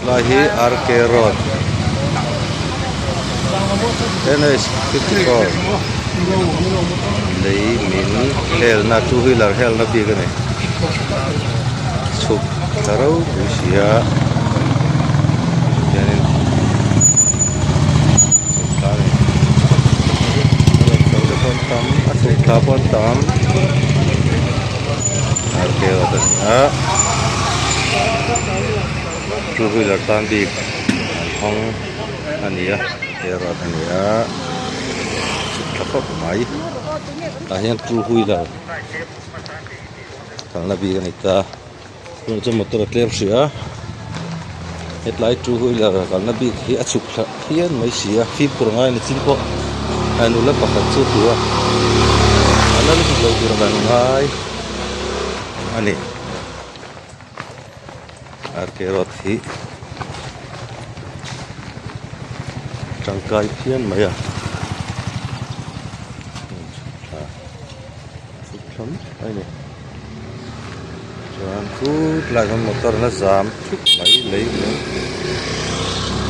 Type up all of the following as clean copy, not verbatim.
Lai hi RK road NH 54 lei min helna two wheeler helna bik a ni chhuk thla ropui si a hianin chhuk thla a ni chho te pawh an tam a chhuk thla pawh an tam RK road a ni a. Two wheeler tan bik an hawng a ni a he road a ni a chhuk tha khawp mai tah hian two wheeler kalna bik a ni ta tunah chuan motor a tlem hrih a hetlai two wheeler kalna bik hi a chhuk thla phian mai si a fimkhur ngai ni chin pawh a nula pakhat chu a tlu a a la lutuk lo tur ang ngai a ni. RK road hi tangkai phian mai a thla chhuk thla mai a ni chuan chutlai hian motor an la zam thup mai lei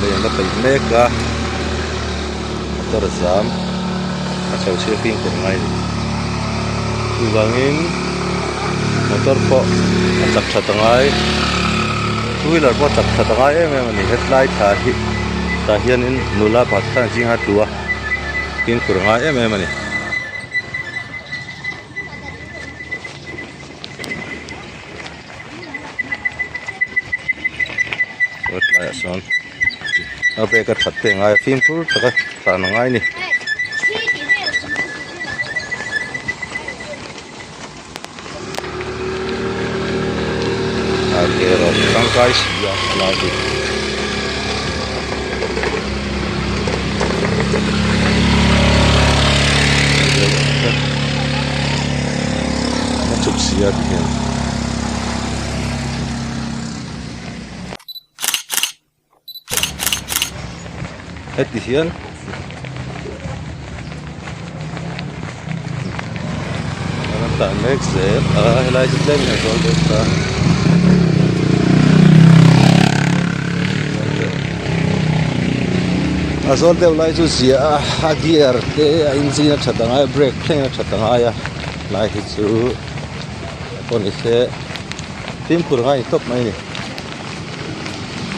lei an la peih mek a motor a zam a chho chhiat fimkhur ngai a ni chuvangin motor pawh a chak that a ngai two wheeler pawh a chak that a ngai em em a ni hetlai thla hi tah hianin nula pakhat khan zing a tlu a fimkhur a ngai em em a ni. Hetlaiah sawn a bag a that te a ngai a fimkhur taka tlan a ngai a ni. RK road tangkai si a lai hi. A chuk si a tikhian. Heti hian an tlan mek zel a helai chu tlem in a zawl deuh ta a zawl deuh lai chu ziah a a gear te a engine a that angai a brake thleng a that angai a lai hi chu pawh ni se fimkhur ngai ni tawp mai a ni.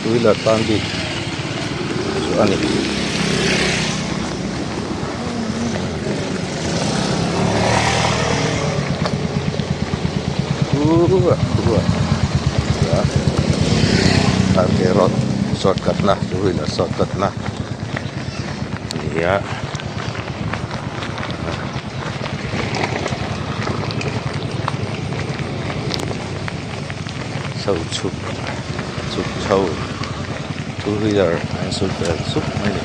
Two wheeler tan bik chu a ni. RK road shortcut na two wheeler shortcut na a ni a. Chho chhuk chhuk chho two wheeler a in sul vel sup mai a ni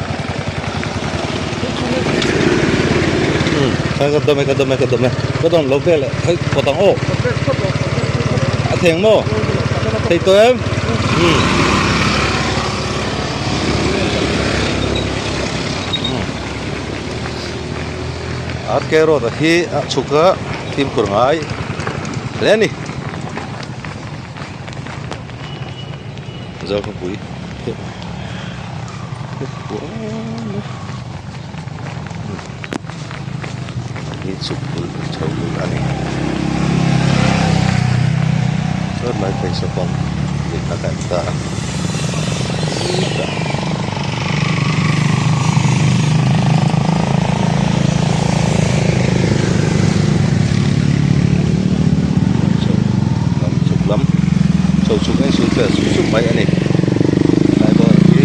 umm ka dawm e ka dawm e ka dawm e ka dawm lo vel e hei kawt ang aw a theng maw thei tawh em umm. RK road a hi a chhuk a fimkhur ngai hle a ni. Zokhawpui hi chhuk bul chho bul a ni chuan mai phei saw kawng dikna kan ta a. Lam chhuk lam chho chhuk a insul fel sup sup mai a ni helai bawr hi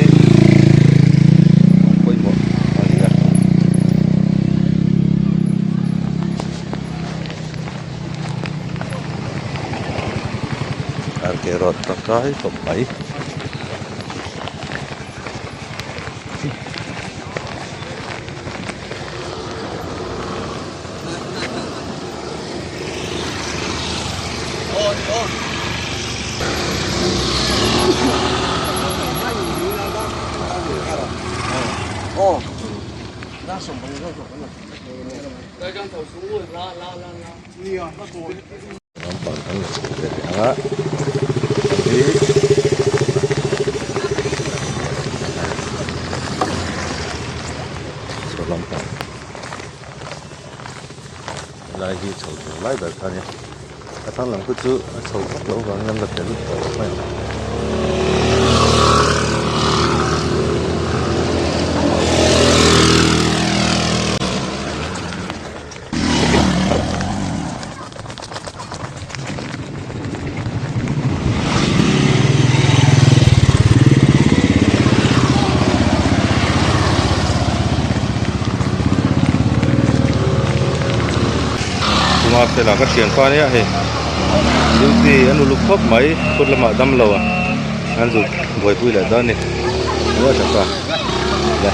kawng pawimawh a ni a. RK road tangkai khawp mai. Lampang kan la chho ve leh ang a hei hi Helai hi chho tur lai ber kha a nia a thlang lam khu chu a chho vak loh avangin an la tel tawh lo mai ang. Chunga fela ka thianpa nia hei duty an uluk khawp mai phut lamah damlo a an zuk buaipui leh dawn a ni maw tha le.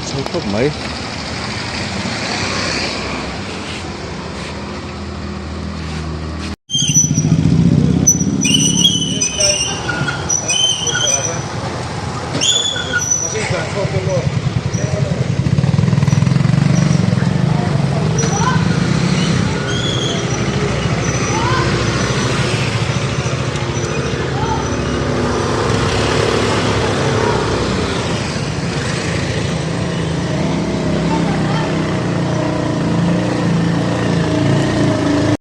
Chho khawp mai.